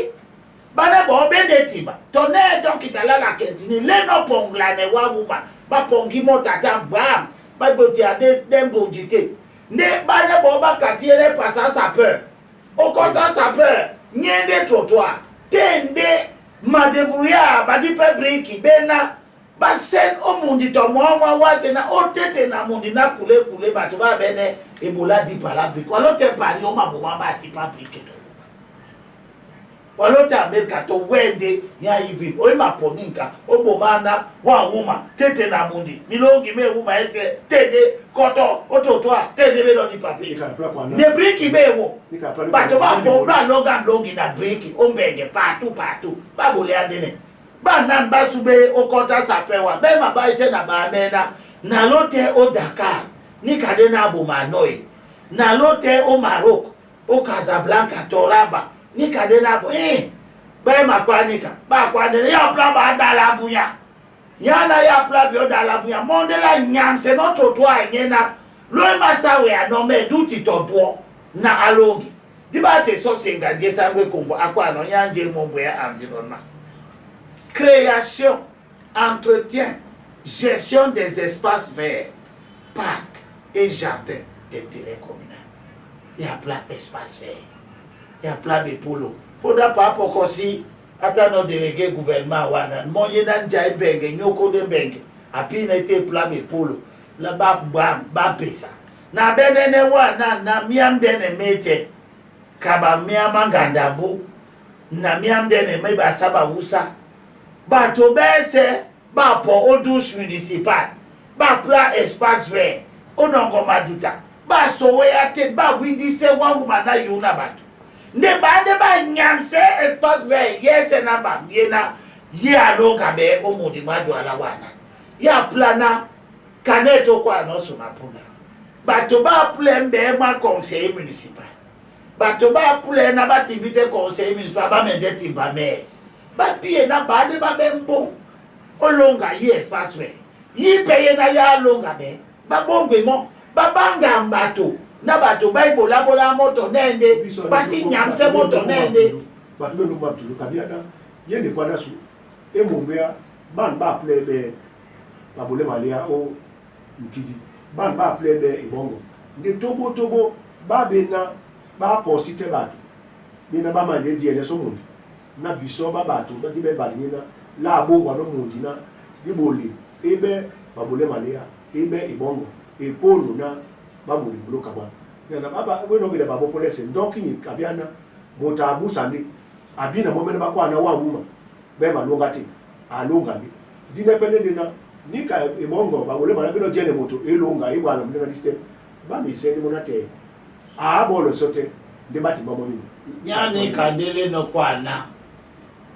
bana bo bende tiba. Tone doki tala la kentini leno pongla ne wa wuma. Ba pongi mo tata bam. Ba boti ade dembojite. Nde bana bo ba katiere pasa sapeur. O konta sapeur. Nyende trottoir. Tende madebrouillard ba di pe briki bena ba sen o mundi to mo wa wa se na o tete na mundi na kule kule bato ba bene ebola di pala briki. Walo te pari o ma bo ma ba ti pa briki to. Walo te America to wende nya ivi o ma poninka o bo ma na wa wuma tete na mundi milongi me wuma ese tende koto o trottoir tende be lo di pa briki. Ne briki be wo. Bato ba bo ba longa longi na briki o mbenge partout partout ba bole andene. Ba nan ba sube o kota sapewa be ma ba ise na ba mena na lote o Dakar ni kade na bo manoi na lote o Maroc o Casablanca Toraba ni kade na bo be ma kwa nika ba kwa ndene ya pla ba dala bunya ya na ya pla bi o dala bunya monde la nyam se no trottoir nyena lo ma sawe anome duti to do na alogi dibate so senga je sangwe kombo akwa no nyanje mombo ya environnement. Création, entretien, gestion des espaces verts, parcs et jardins d'intérêt communal. Il y a plein d'espaces verts. Il y a plein de polos. Pour ne pas pour aussi, attends nos délégués gouvernement, wana, moyen d'anja benge, nyoko de benge, api n'a été plein de polos. Là-bas, bam, bam, pesa. Na benene wana, na miam dene mete, kaba miam ngandambu, na miam dene meba saba wusa. Bato bese ba po o douche municipale ba pla espace vert o nongo maduta ba sowe ya te ba windi se wa wuma na yuna bato nde ba nde ba nyamse espace vert yese na ba miena ye alonga be o mudi madu ala wana ya plana kaneto kwa no so mapuna bato ba plembe ma conseiller municipal bato ba plena ba tibite conseiller municipal ba mende timba me ba pie na ba de ba bembo olonga ye espace vert yi paye na ya longa be ba bongwe mo ba banga mbato na bato ba ibola bola moto nende basi nyamse moto nende bato be lukuma tulu kabia na ye ne kwada su e mombea ban ba plebe ba bole malia o nkidi ban ba plebe ibongo nde tobo tobo ba be na ba posite bato be na ba mande die so mundi na biso ba bato ba di be badini na la bongwa no mundi na di bole Ebe babole malia ebe ibongo epolo na babuli buluka bwa na baba weno bile babo polese ndoki ni kabiana moto abusa ndi abina momene bakwana wa wuma be malonga te alonga ndi dine pele dina nika ibongo babole mala bino jene moto elonga ibwana mndena diste ba mi seni monate a bolo sote ndi bati bomo nini. Nyani kandele no kwana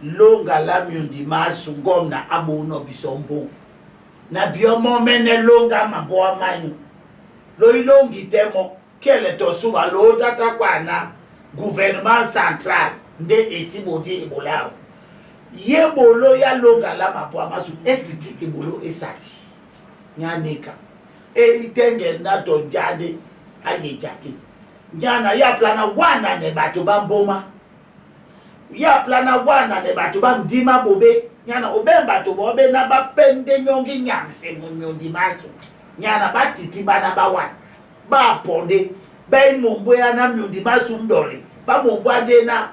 longa la myundi masu gomna abuno bisombo na biomo mene longa maboa manyu loilongi temo kele tosuba lo tata kwana gouvernement central nde esi bodi ebolao ye bolo ya longa la maboa masu etiti ebolo esati nyanika eitenge na tonjade ayejati nyana ya plana wana ne bato bamboma ya plana wana ne bato bamdima bobe nyana obemba to bobe na bapende nyongi nyamse munyondi maso nyana batiti bana bawa baponde baimombwe na myondi maso mdole bamombwa de na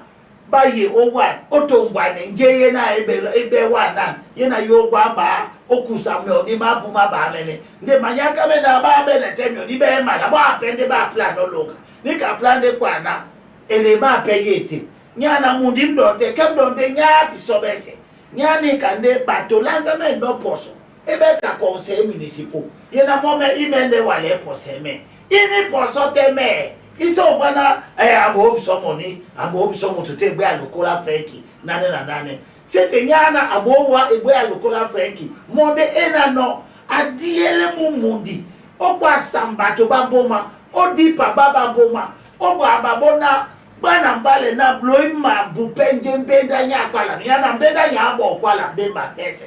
baye owa otombwa ne nje ye na ebe ebe wana ye na yogwa ba okusa myondi mabuma ba mene nde manyaka me na ba bene te myondi be mala ba pende ba plan oloka nika plan de kwana elema peyete nyana mundi mdonte kemdonte nya bisobese nyani kande bato langa me no poso ebe ka conseil municipal yena mome imende wale pose me ini poso te me iso bana abo biso moni abo biso mutu te gbe alokola fenki nane na nane sete nyana abo wa egbe alokola fenki monde ena no adiele mu mundi okwa sambato baboma odipa baba boma obwa babona bana mbale na bloima bupenje mbenda nyakwala nyana mbenda nyabo kwala bemba pese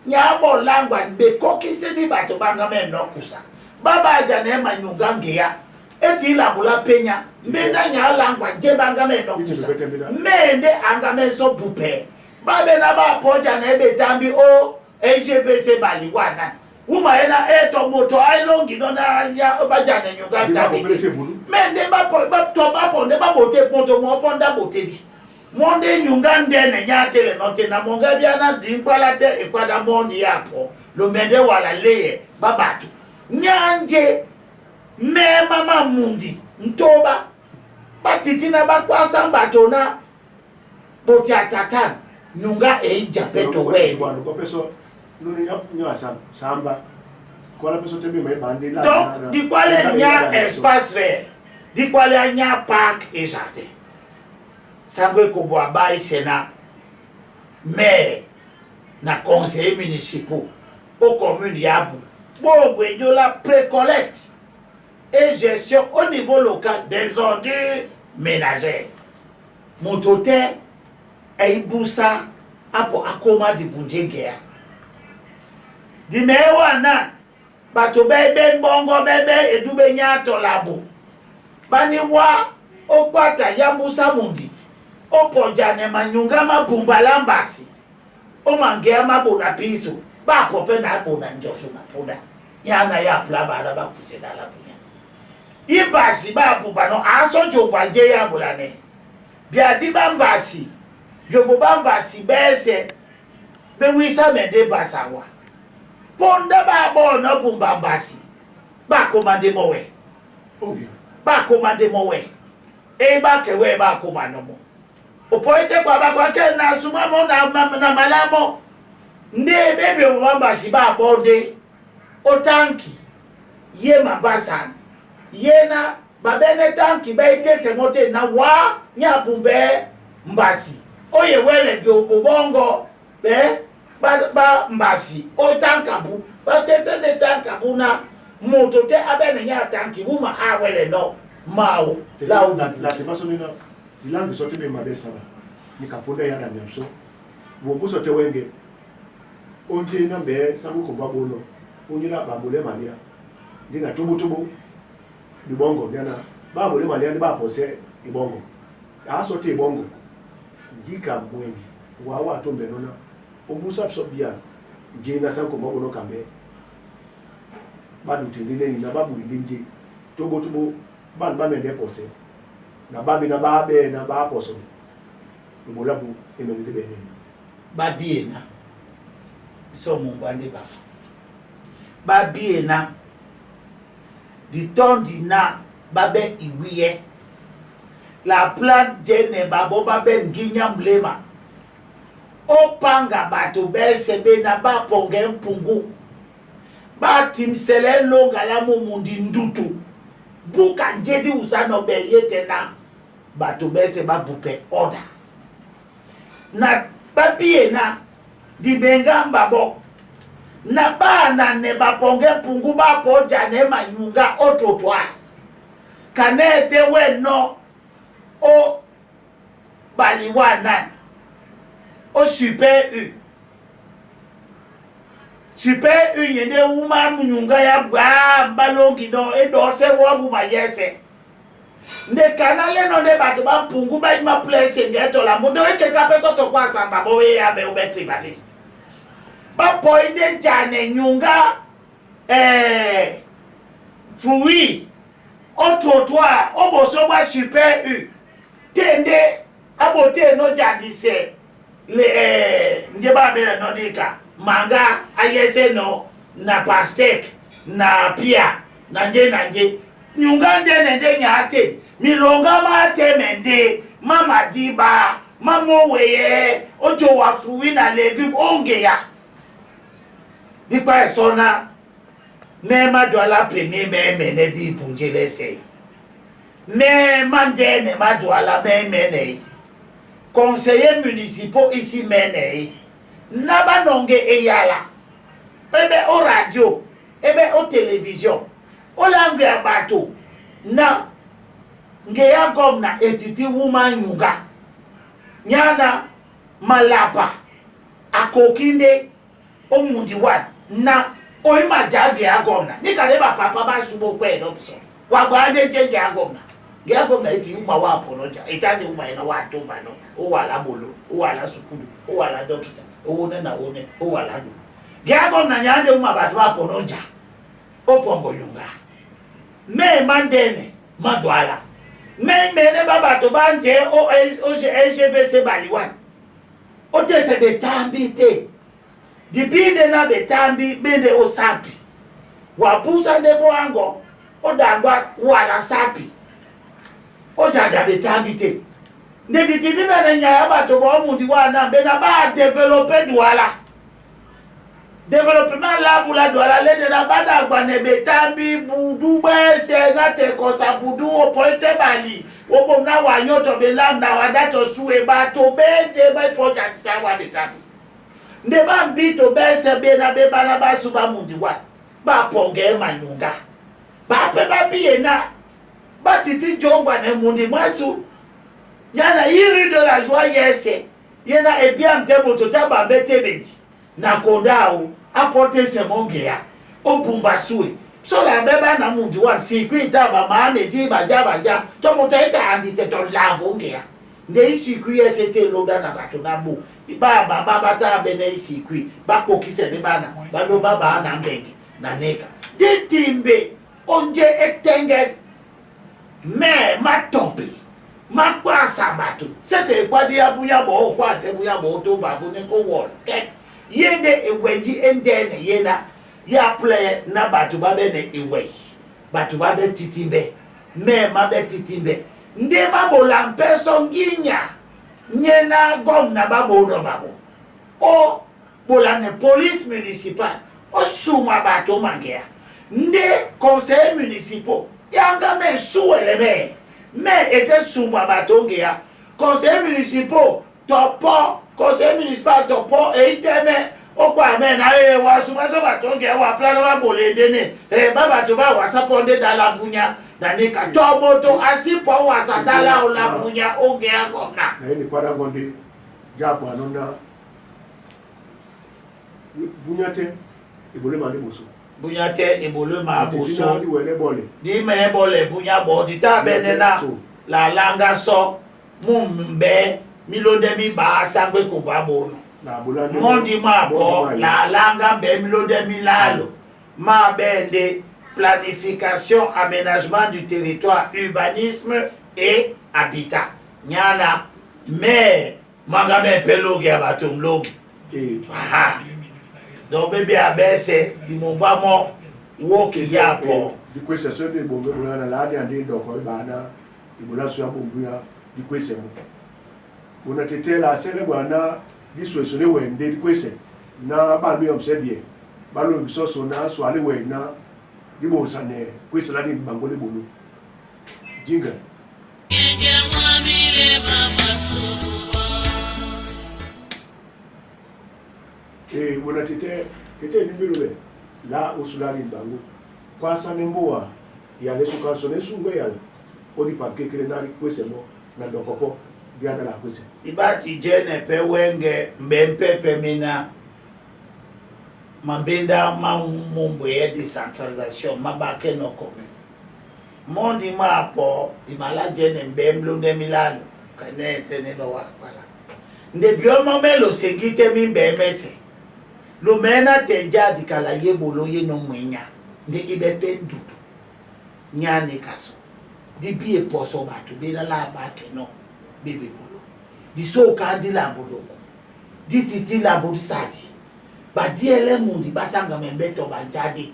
nyabo langwa bekokise di bato banga me nokusa baba aja na manyunga ngeya eti ilabula penya mbenda nyalangwa je banga me nokusa mende anga me so bupe babe na ba poja na ebe tambi o AGBC baliwana uma ena eto moto ailongi no na ya obaja na nyunga tambi mende ba to ba ponde ba bote moto mo ponda bote di monde nyunga ndene nya tele no te na monga bia na dinkwala te ekwada mondi yapo lo mende wala leye babatu nyanje me mama mundi ntoba batiti na bakwasa mbato na boti atatan nyunga eija peto we ko peso nuni nya samba kola peso te bi me bandi la. Donc di kwale nya espace vert di kwale nya parc et jardin sangwe ko bo bai sena maire na conseiller municipal au commune yabu bo la précollecte et gestion au niveau local des ordures ménagères motote eibusa apo akoma di bunjengea di mewana bato bebe mbongo bebe edube nyato labo bani wa okwata yambusa mundi opoja ne manyunga mabumba lambasi omangea mabona piso bapope na bona njoso mapunda yana ya plaba ala bakusela la bunya ibasi babuba no asojo baje ya bulane biati bambasi yobo bambasi bese bewisa mende basawa ponda ba bona bumbambasi ba komande mowe ba komande mowe e ba kewe ba komando mo opoete kwa ba kwa ke na sumamo na malamo nde bebe bambasi ba bode otanki ye mabasa yena babene tanki ba itese mote na wa nya bumbe mbasi oye wele bi obongo be ba mbasi o tankabu ba tese ne tankabu na moto te abene nya tanki buma awele no mawo la o la te maso nina ilangi sote be mabesa ba nikaponda ya na nyamso bonguso te wenge onje na be sangu ko babono onye na babole malia ndina tubu ibongo ndina babole malia ndi bapose ibongo aso te ibongo ngika mwendi wawa tombe nona obusa sobia nje na sanko mabono kambe badu tendine ni na babu ndinje tobo tubo ban ba mende pose na babi na babe na ba poso ibolabu emene de bene babiena so mumbande ba Ɓá bíena di tɔ́ndi ná ɓá ɓɛ́ iwíyɛ́ la plan jɛ́nɛ ɓaɓɔ́ ɓá ɓɛ́ ŋgínya mléma ó panga ɓato ɓɛ́sɛ̄ ɓéná ɓá pɔŋgɛ mpuŋgú ɓá timsɛlɛ lóŋga lá mú mundi ndutu buka njé di wusánɔ ɓɛ yé tɛ́ na bato ɓɛ́sɛ̄ ɓá bupɛ ɔda na ɓá bíena dibenga mbabɔ na bana ne bapɔŋgɛ mpungu bapɔ janɛ manyunga au trottoir kana ete weno o baliwa nani o Super U, Super U yende wuma munyunga ya gba balongi no edose wa buma yese nde kana leno nde bato ba mpungu ba ima place ngeto la mundo eke ka peso to kwa samba bo ya be ube tribaliste ba poinde jane nyunga fruit au trottoir au boso bwa Super U tende abote no jadise le nje ba be no nika manga ayese no na pastèque na pia na nje na nje nyunga nde nde nyate milonga ma teme nde mama diba mama weye ojo wa fruit na légume onge ya dípa ẹ̀sọ́nà mẹ́ẹ̀má dọ́là premier mẹ́ẹ̀mẹ́ ní di ìbùnjẹ lẹ́sẹ̀ yìí mẹ́ẹ̀má ndẹ́ ní má dọ́là mẹ́ẹ̀mẹ́ nẹ̀ yìí conseillers municipaux ici mẹ́ẹ̀nẹ̀ yìí naba nɔnge eyala ebe o radio ebe o télévision olange ya bato na nge ya gomna etiti wuma nyunga nyana malapa akoki nde omundi wa na oyima dza nge ya gomna nika ne bapapa basubo kwe no biso wagba nde dze nge ya gomna nge ya gomna eti wuma wa pɔnɔ dza eta ne wuma yina wa to ma no o wà la bolo o wà la sukulu o wà la dɔkita owó ne na wo ne o wà la do nge ya gomna nya nde wuma bato ba pɔnɔ dza o pɔngɔ nyunga mɛ ma ndene ma do ala mɛ mɛ ne ba bato ba ndze o o SGBC baliwani o tese betambi te dipinde na betambi bende osapi wapusa nde boango odangwa wala sapi ojada betambi te ndetiti bibene nyaya bato baomundi wana bena badévelopper Douala développement labula Douala lende na badagba ne betambi budu bwese na tekosa budu opoete bali obo na wanyoto belam na wadato suwe bato bende baipojatisa wa betambi nde bambito bese bena bebana basu bamundi wana baponge manyunga bape babiye na batiti jongwa ne mundi mwasu yana iri de la joie yese yena ebia mte moto ta bambe tebedi na konda o aporte semonge ya obumba sue so la beba na mundi wana circuit ta ba maame di baja baja to moto eta andise to lambo nge ya nde circuit yese te londa na bato na bo ba ba ba bata bene circuit bakokise ne bana baloba ba na ngenge na neka ditimbe onje etenge me matope makpa asambato sete ekwadi ya buya bo okwa ate buya bo to babu ne ko wol ke yende eweji endene yena ya play na bato ba bene ewe bato ba be titimbe me ma be titimbe nde mabola mpeso nginya nyena gom na babo no babo o bola ne police municipale o suma bato mangea nde conseil municipal yanga me suwele me me ete suma bato ngea conseil municipal topo conseil municipal topo eiteme okwa me na e wa suma so bato ngea wa plano ba bolende ne e ba bato ba wasapo nde dala bunya na nika tomoto asipo wasa dala ola bunya ongea gomna na ye ni kwada gonde jabo anona bunya te ebole ma de boso bunya te ebole ma boso di wele bole di me bole bunya bo di ta bene na la langa so mu mbe milonde mi ba sangwe ko ba bono na bola nde mondi ma bo la langa mbe milonde mi lalo ma bende planification aménagement du territoire urbanisme et habitat nyana me manga me pelogi ya bato mlogi e aha donc bebe abese dimongba mo Woki dia pɔ. Dikwese so nde bonge bona na la dia nde ndoko e bana ibola so ya bombu ya dikwese mo bona tete la sele bwana disweso ne wende dikwese na bandu ya msebie balo bisoso na so ale we na dibosa ne kwese la di bango le bolo jinga. E bona tete tete ni mbilo la usulali bango kwasa ne mboa ya lesu kanso ne sungwe yala odi pa kekele na kwese mo na dokopo dia na la kwese. Ibati jene pe wenge mbempepe mina mambenda ma mumbu ya décentralisation mabake no commune mondi mapo dimala jene mbemlu ne milalo kane tene no wa wala nde biomo melo sengite mi mbemese lumena tenja dikala ye bolo ye no mwenya nde ibe pe ndutu nyane kaso di bi eposo bato bela la bake no bebe bolo di so kandi la boloko di titi la bodisadi badiele mundi basanga membe to banjade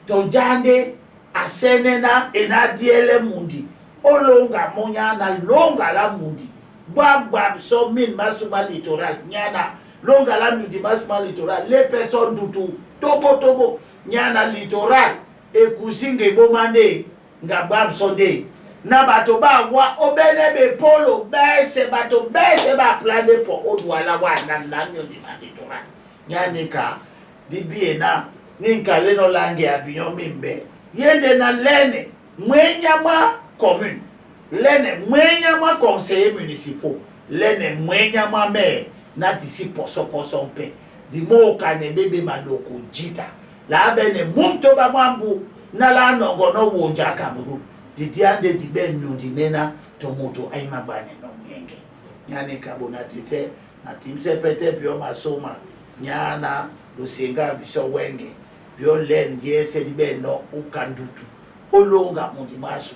to jande asenena ena diele mundi olonga monyana longa la mundi gbagba so min masuma littoral nyana longa la mundi masuma littoral le personne dutu tobo tobo nyana littoral ekusinga eboma nde nga gbabso nde na bato bawa obene bepolo bese bato bese baplane po odwala wana na miondi ma littoral nyanika dibie na ninkale no lange abinyo mimbe yende na lene mwenya mwa commune lene mwenya mwa conseiller municipaux lene mwenya mwa maire na disi poso poso mpe di moka ne bebe maloko jita la bene mumto ba mwambu na la nongo no wonja Cameroon didi ande di be nyundi mena to moto aima bane no mwenge nyanika bona tete na timse pete bio masoma nyana lusinga biso wenge bio len diese di be no ukandutu olonga mundi masu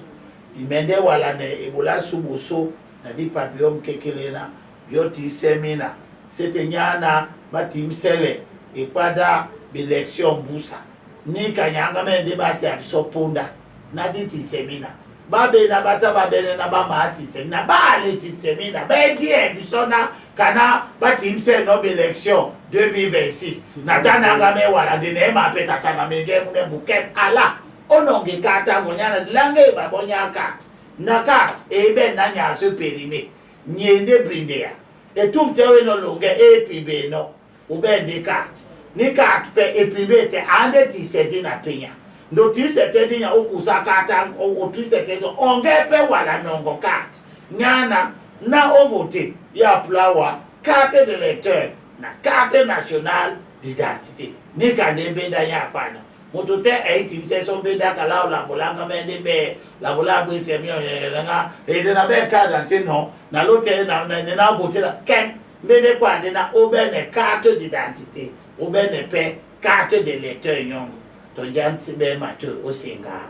dimende wala ne ebola subuso na di papio mkekelena bio ti semina sete nyana batimsele ekwada belection busa ni kanyanga mende bati abiso ponda na di ti semina babe na bata babene na bama ti semina ba le ti semina ba di e biso na kana batimse no belection 2026 na tana nga me wala de ne ma pe tata na me ge mu ne bukem ala ononge kata ngonyana lange babonya kat na kat e be na nya so perime nyende brindea e tumte we no longe e pibe no ube ndi kat ni kat pe e pibe te ande ti seti na penya ndo ti sete di nya okusa kata o ti sete do onge pe wala nongo kat nyana na o vote ya plawa carte de lecteur na carte nationale d'identité ni ka ne benda nya pa no moto te e ti se so benda kala la bolanga me de be la bola gbe se mi o nga e de na be carte d'identité no na lo te na na na vote la ken mbede kwa de na o be ne carte d'identité o be ne pe carte de lecteur nyongo to janti be ma to o singa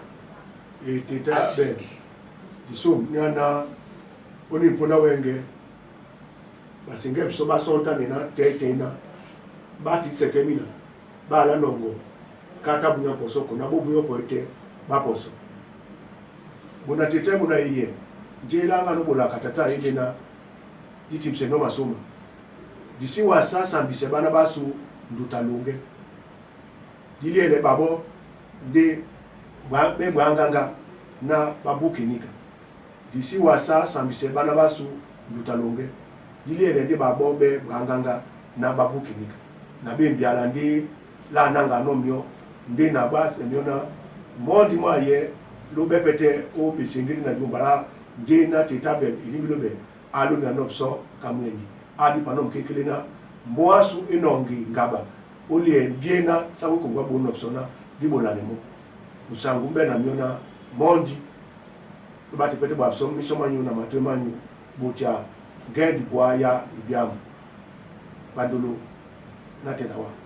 e tete be diso nyana oni mpona wenge basinge biso basonta nena tete na bati setemina bala nongo kata bunya poso kona bo bunya po ete ba poso bona tete muna iye njelanga no bola katata ende na ditimse no masoma disi wasa sambise bana basu ndutalunge diliele babo nde be bwanganga na babukinika disi wasa sambise bana basu ndutalunge diliele nde babo be bwanganga na babukinika na be mbiala ndi la nanga no mio nde na base mio na mondi mwa ye lo bepete o besengeli na jumbala nje na tetabe ilimi lo be alo na nopso kamwendi adi panom kekele na mboasu enongi ngaba olie ndiena sabu kongwa bo nopso na dibolane mo musangu mbe na mio na mondi bati pete bwa so miso manyu na matwe manyu botia ngendi bwa ya ibiamu bandolo na tena wa.